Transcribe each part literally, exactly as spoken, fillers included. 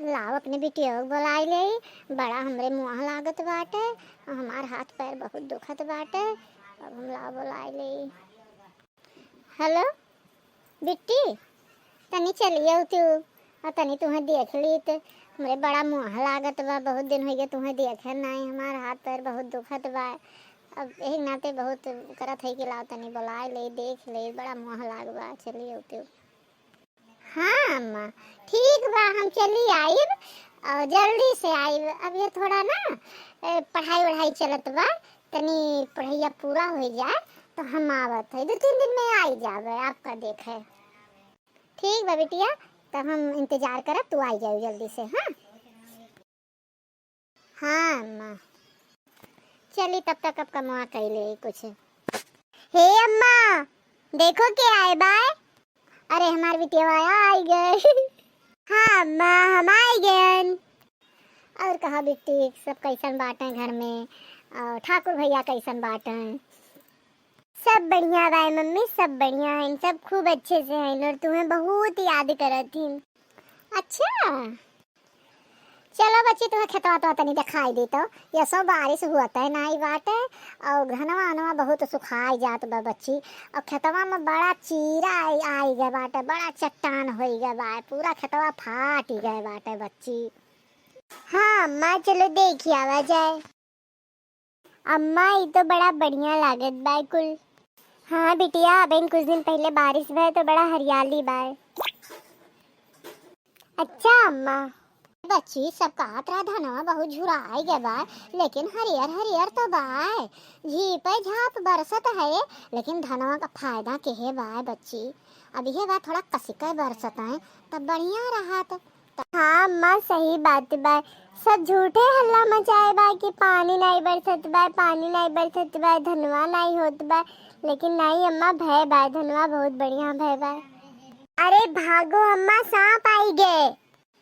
लाओ अपने बिटिया के बोलाई ले, बड़ा हमरे मुँह लागत बाटे, हमार हाथ पैर बहुत दुखत बाटे, अब हम लाओ बोलाई ले। हेलो बिट्टी, तनी चलियो तू, और तनी तुहें देख ली त हमरे बड़ा मुँह लागत बा, बहुत दिन होइ गए तुहें देखे नाई, हमार हाथ पैर बहुत दुखत बा। अब यही नाते बहुत करत है कि लाओ तनी बोलाए ले, देख ले, बड़ा मुँह लाग बा, चलियो तू। हाँ अम्मा, ठीक बा, हम चली आइब और जल्दी से आइब। अब ये थोड़ा ना, ए, पढ़ाई वढ़ाई चलत बा, तनी पढ़ाइया पूरा हो जाए तो हम आवत है, दो तीन दिन में आई जाबे आपका देखे। ठीक बा बिटिया, तब हम इंतजार करब, तू आई जाओ जल्दी से। हाँ हाँ अम्मा, चली तब तक अब कमवा कैले कुछ। हे अम्मा, देखो के आए बाय। अरे हमार बिटिया आई गए। हाँ अम्मा, हम आई गए। और कहा बिट्टी, सब कैसन बाटे घर में, और ठाकुर भैया कैसन बाटे? सब बढ़िया बाय मम्मी, सब बढ़िया हैं, सब खूब अच्छे से हैं और तुम्हें बहुत याद करत थी। अच्छा, चलो बच्ची, तुम्हें खेतवा तो तनी दिखाई देतो, यसो बारिश हुआ तय नाई बाटे और घनवा अनवा बहुत सुखाई जात बा बच्ची। और खेतवा में बड़ा चीरा आई, आई गए बाटे, बड़ा चट्टान होई गए बा, पूरा खेतवा फाट गए बाटे बच्ची। हाँ अम्मा, चलो देखी आवा जाए। अम्मा, ई तो बड़ा बढ़िया लागत बा कुल। हाँ बिटिया, अबहिन कुछ दिन पहले बारिश भय तो बड़ा हरियाली बा। अच्छा अम्मा। बच्ची, सब कहत रहा धनवा बहुत झुराई गए बा, लेकिन हरियर हरियर तो बा, झीपे झाप बरसत है, लेकिन धनवा का फायदा केहे बा बच्ची? अब ये बा थोड़ा कसिके बरसत है, तब बढ़िया रहत। हाँ अम्मा, सही बात बा। सब झूठे हल्ला मचाए बा कि पानी नाई बरसत बा, पानी नाई बरसत बा, धनवा नाई होत बा। लेकिन नाई अम्मा, भय बा, धनवा बहुत बढ़िया भय बा। अरे भागो अम्मा, सांप आई गए।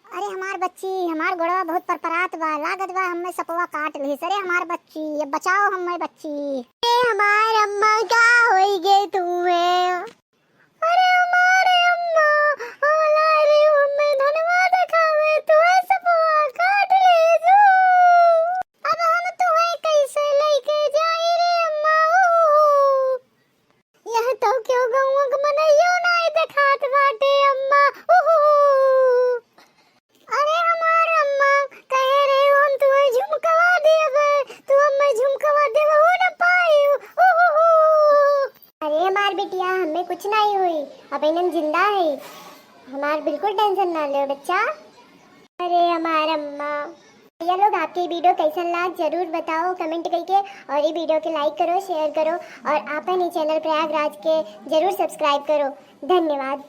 अरे हमार बच्ची, हमार गोड़वा बहुत परपरात बा, लागत बा हमें सपवा काट लिहिस। अरे हमार बच्ची, अब बचाओ हमें बच्ची। ए हमार अम्मा, का होई गए तुम्हें? अरे हमारे अम्मा, होला रे हमें धनवा देखावे, तुहे सपवा काट ले जो। अब हम तुहे कैसे लेके जाई रे अम्मा? ओहो। यह तो क्यों गौवा के मनइयो नाई देखात बाटे अम्मा। ओहो। अरे हमार अम्मा, कहे रहे हम तुहे झुमकवा देबे, तू हमें झुमकवा देबे हो न पाई। ओहो। अरे हमार बिटिया, हमें कुछ नाई होई, अब इनम जिंदा है, हमार बिल्कुल tension ना ले बच्चा। अरे हमार अम्मा। भैया लोग, आपके ये video कैसन लाग जरूर बताओ comment करके, और ये video के like करो, share करो, और आपन ये channel प्रयागराज के जरूर subscribe करो। धन्यवाद।